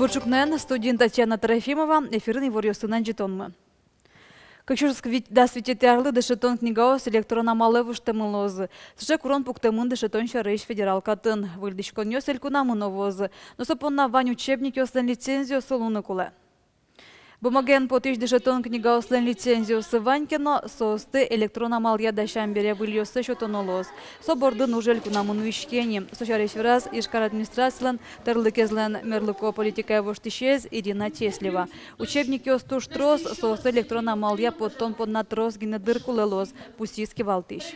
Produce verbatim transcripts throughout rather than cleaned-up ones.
Ӵукнаен, студиын Татьяна Трофимова, эфирын иворъёсын адӟытонмы. Кык сюрс вить-, дас витетӥ арлы дышетон книгаос электрон амалэ воштэмын луозы. Сыӵе курон пуктэмын дышетон сярысь федерал катын. Выльдӥськонъёс элькунамы но вуозы. Но со понна вань учебникъёслэн лицензиоссы луыны кулэ. Бумагаен потӥсь дышетон книгаослэн лицензиоссы вань ке но, соосты электрон амалъя дасям бере выльёссэ сётоно луоз. Со бордын уж элькунамы нуиське ини. Со сярысь вераз Ижкар администрацилэн тӧрлыкезлэн мерлыко политикая воштӥсез Ирина Теслева. Учебникъёс туж трос, соосты электрон амалъя поттон понна трос гинэ дыр кулэ луоз, пусйиз кивалтӥсь.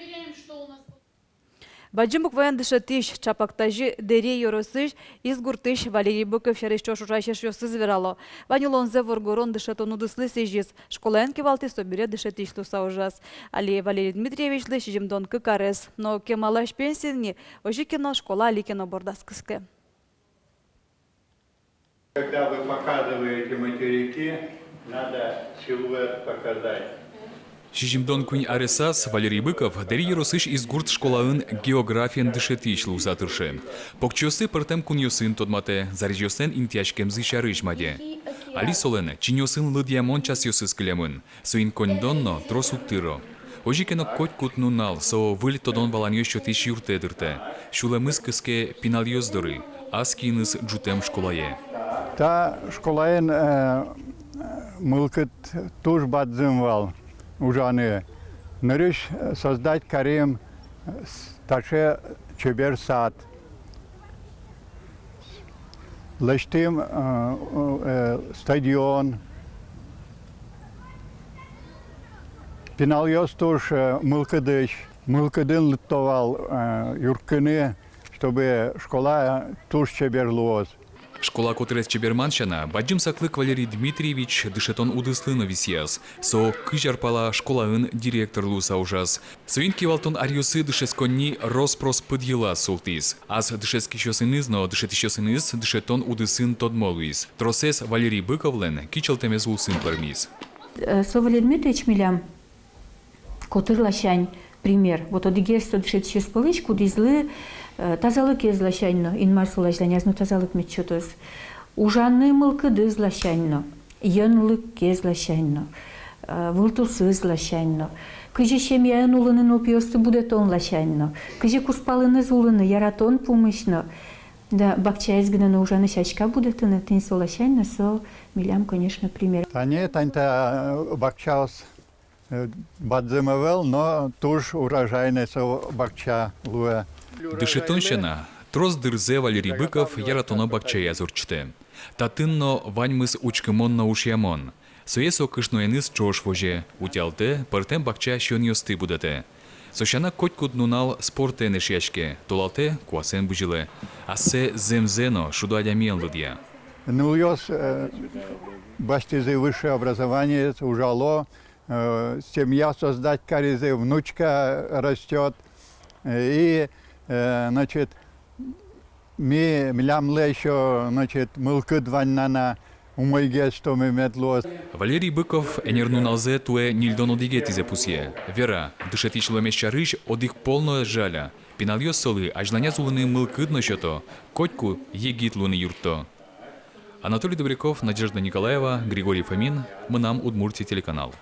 Бадӟым букваен дышетӥсь — чапак тазьы Дэри ёросысь Изгуртысь Валерий Быков сярысь ӵош ужась эшъёсыз верало. Вань улонзэ воргорон дышетон удыслы сӥзиз. Школаен кивалтӥз, собере дышетӥсь луыса ужаз. Али Валерий Дмитриевичлы сизьымдон кык арес. Но кемалась пенсиын ни, озьы ке но школа али ке но бордаз кыске. Когда вы показываете материки, надо силуэт показать. Сизьымдон куинь аресаз Валерий Быков Дэри ёросысь Изгурт школаын географиен дышетӥсь луыса тырше. Покчиосты пӧртэм кунъёсын тодматэ, зарезьёслэн интыяськемзы сярысь маде. Али солэн чиньыосын лыдъямон часъёсыз кылемын. Соин коньдон но трос уг тыро. Озьы ке но, котькуд нунал со выль тодон-валанъёс сётӥсь юртэ дыртэ. Сюлэмыз кыске пиналъёс доры, ас киыныз ӝутэм школае. Та школаын, э, мылкыд туж бадӟым вал ужаны. Нырысь, э, создать карим, э, с-, таӵе чебер сад. Лэсьтӥм, э, э, стадион. Пиналъёс туж, э, мылкыдысь, мылкыдын лыдто вал, э, юрттыны, чтобы школа, э, туж чебер луоз. Школа котырез чеберман сяна, бадӟым саклык Валерий Дмитриевич дышетон удыслы но висъяз. Со кызь ар пала школаын директор луыса ужаз. Соин кивалтон аръёсы дышетсконни рос-прос пыд йылаз султӥз. Ас дышетскисьёсыныз но дышетӥсьёсыныз дышетон удысын тодмо луиз. Тросэз Валерий Быковлэн кичӧлтэмез улсын пӧрмиз. Э, со Валерий Дмитриевич милям котыр ласянь пример. Вот одӥгез со дышетӥсьёс пӧлысь, кудӥзлы, э, тазалыкез ласянь но, Инмар солы азьланяз но тазалык мед сётоз. Ужаны мылкыдыз ласянь но, йӧнлыкез ласянь но, э, вылтусыз ласянь но, кызьы семьяын улыны, нылпиосты будэтон ласянь но, кызьы кузпалыныз улыны, яратон пумысь но, да, бакчаез гинэ но ужаны, сяська будэтыны, тӥни со ласянь но со милям, конечно, пример. Тани, тани та, э, бакчаос, э, бадӟым ӧвӧл, но туж урожайной со бакча луэ. Дышетон сяна, трос дырзэ Валерий Быков яратоно бакчаяз ортчытэ. Татын но ваньмыз учкымон но ушъямон. Сое со кышноеныз ӵош возе, утялтэ, пӧртэм бакча сиёнъёсты будэтэ. Со сяна, котькуд нунал спортэн эшъяське, толалтэ куасэн бызьылэ, ассэ зэмзэ но шудо адямиен лыдъя. Нылъёс, э, басьтӥзы высшее образование, ужало, э, семья создать каризы, внучка растёт. Э, и, э, значит, ми, милямлы ещё, значит, мылкыд вань на, на умойгес, что ми мед луоз. Валерий Быков ӧнер нуналзэ туэ ньыльдон одӥгетӥзэ пусъе. Вера, дышетӥсь луэмез сярысь одӥг пол но ӧз жаля. Пиналъёс солы азьланяз улыны мылкыд но сёто, котьку егит луыны юртто. Анатолий Добряков, Надежда Николаева, Григорий Фомин, «Мынам Удмуртие» телеканал.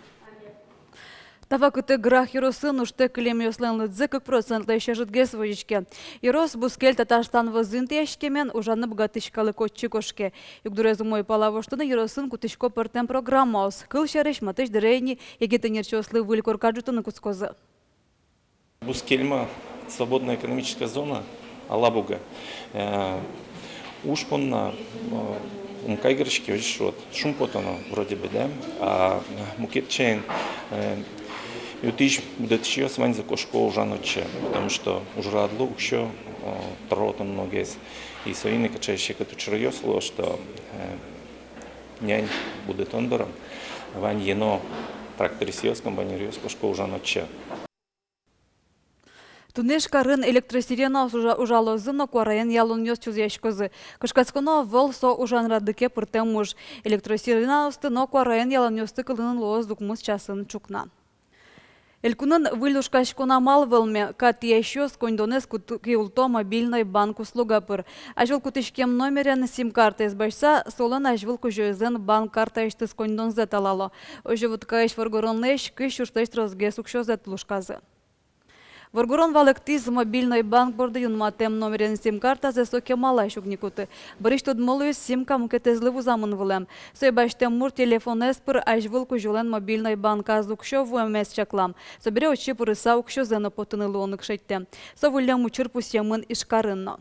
Та вакытэ Грах ёросын ужтэк кылемъёслэн лыдзы кык процентлэсь ӧжытгес возиське. Ёрос бускель Татарстан вӧзын интыяськемен, ужаны быгатӥсь калык отчы кошке. Югдурез умой пала воштыны ёросын кутӥсько пӧртэм программаос. Кылсярысь, матысь дыре ини егит ӧнерчиослы выль корка ӝутыны кутскозы. Бускельма свободная экономическая зона, Алабуга. Э, уж понна, э, ум кайгыръяське, озьы шуод, шумпотоно вроде бы, да? А мукет сямен, э, ю тысь будэтӥсьёс ваньзы кошко ужаны отчы, потому что ужрадлы уксё, э, тыротон ногес. И соин ик кыӵе секыт учыръёс луо, что, э, нянь будэтон дорын вань ено трактористъёс, комбайнеръёс кошко ужаны отчы. Туннэ Ижкарын электросиренаос ужа-, ужалозы но куараен ялонъёс чузъяськозы. Кышкатсконо ӧвӧл, со ужан радлыке пыртэм уж. Электросиренаосты но куараен ялонъёсты кылыны луоз укмыс часын ӵукна. Элькунын выль лушкаськон амал вӧлме. Кат тӥясьёс коньдонэз кут-, киулто мобильной банк услуга пыр. Азьвыл кутӥськем номерен сим-картаез басьтыса, солэн азьвыл кузёезлэн банк картаысьтыз коньдонзэ талало. Озьы Вуткаысь воргоронлэсь кызь сюрслэсь тросгес уксёзэ лушказы. Воргорон валэктӥз: мобильной банк борды юнматэм номерен сим-картазэ со кемалась уг ни куты. Бӧрысь тодмо луиз симка мукетэзлы вузамын вылэм. Сое басьтэм мурт телефонэз пыр азьвыл кузёлэн мобильной банказ уксё вуэмез чаклам. Собере отчы пырыса уксёзэ но потыны луонлык шедьтэ. Со выллем учыр пусъемын Ижкарын но.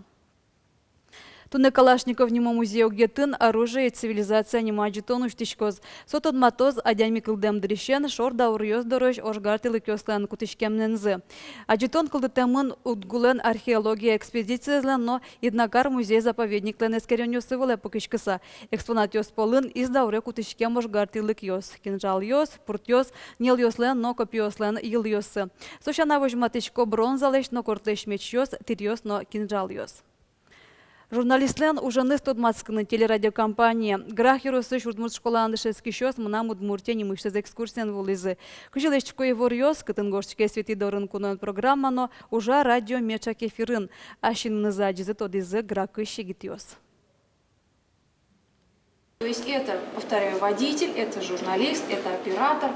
Туннэ Калашников нимо музей огъетын «Оружие и цивилизация» нимо адӟытон усьтӥськоз. Со тодматоз адями кылдэм дырысен шор дауръёс дорозь ожгар тӥрлыкъёслэн кутӥськемзы. Адӟытон кылдытэмын УдГУлэн археология экспедициезлэн но Иднакар музей-заповедниклэн эскеронъёссы вылэ пыкиськыса. Экспонатъёс пӧлын из дауре кутӥськем ожгар тӥрлыкъёс: кинжалъёс, пуртъёс, ньӧлъёслэн но копьёослэн йылъёссы. Со сяна возьматӥсько бронзалэсь но кортлэсь мечъёс, тӥръёс но кинжалъёс. Журналистлэн уженыз тодматскыны телерадиокомпание. Грах ёросысь удмурт школаын дышетскисьёс «Мынам Удмуртие» нимысьтыз экскурсиен вуылӥзы. Кызьы лэсьтӥсько иворъёс, кытын гожтӥське «Светӥ дорын куноын» программа но ужа радио меӵак эфирын. Асьынызы адӟизы, тодӥзы гракысь егитъёс. То есть это, повторяю, водитель, это журналист, это оператор,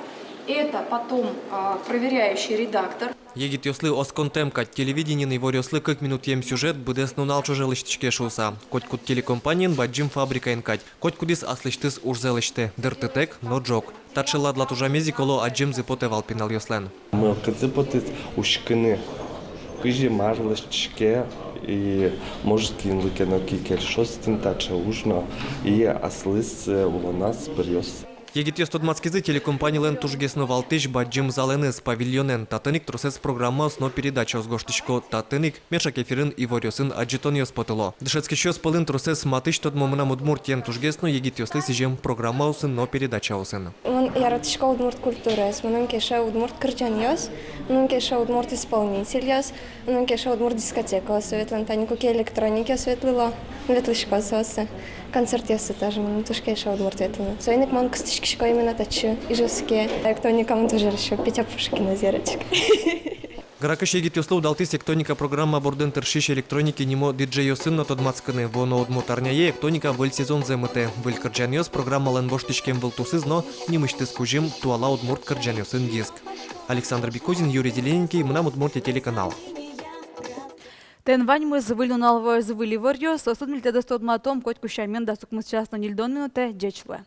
это потом, а, проверяющий редактор. Егитъёслы осконтэм кадь, телевидениын иворъёслы кык минутъем сюжет быдэс нунал ӵоже лэсьтӥське шуыса. Котькуд телекомпаниын бадӟым фабрикаен кадь, котькудӥз аслэсьтыз ужзэ лэсьтэ, дыртытэк но ӝог. Таӵе лад-лад ужамез ик, оло, адӟемзы потэ вал пиналъёслэн. Мылкыдзы потӥз учкыны, кызьы мар лэсьтӥське, и, может, кинлы ке но ик кельшоз тӥни таӵе уж но, и аслыз, э, улоназ быръёз. Егитъёс тодматскизы телекомпанилэн тужгес но валтӥсь бадӟым залэныз, павильонэн. Татын ик тросэз программаос но передачаос гожтӥсько, татын ик меӵак эфирын иворъёсын адӟытонъёс потыло. Дышетскисьёс пӧлын тросэз матысь тодмо «Мынам Удмуртиен» тужгес но егитъёслы сӥзем программаосын но передачаосын. Мон яратӥсько удмурт культураез, мыным кельше удмурт кырӟанъёс, мыным кельше удмурт исполнительёс, мыным кельше удмурт дискотекаосы ветлыны, тани куке электроникаос ветлыло, ветлӥсько соосы. Концертъёсы тоже мыным туж кельше удмурт ветлыны. Соин ик мон кыстӥськисько именно татчы, Ижевске. Электроникамы тоже ещё Петя Пушкина зерочек. Гракысь егитъёслы удалтӥз «Эктоника» программа бордын тыршись «Электроники» нимо диджейёсын но тодматскыны. Вуоно удмурт арняе «Эктоника» выль сезонзэ мытэ. Выль кырӟанъёс программалэн воштӥськем вылтусыз но нимысьтыз кузьым — туала удмурт кырӟанъёсын диск. Александр Бекузин, Юрий Зелененький, «Мынам Удмуртие» телеканал. Тӥни ваньмыз. Выль нунал вуоз выль иворъёсын. Соосын ми тӥледыз тодматом котьку сямен дас укмыс час но ньыльдон минутэ. Ӟеч луэ.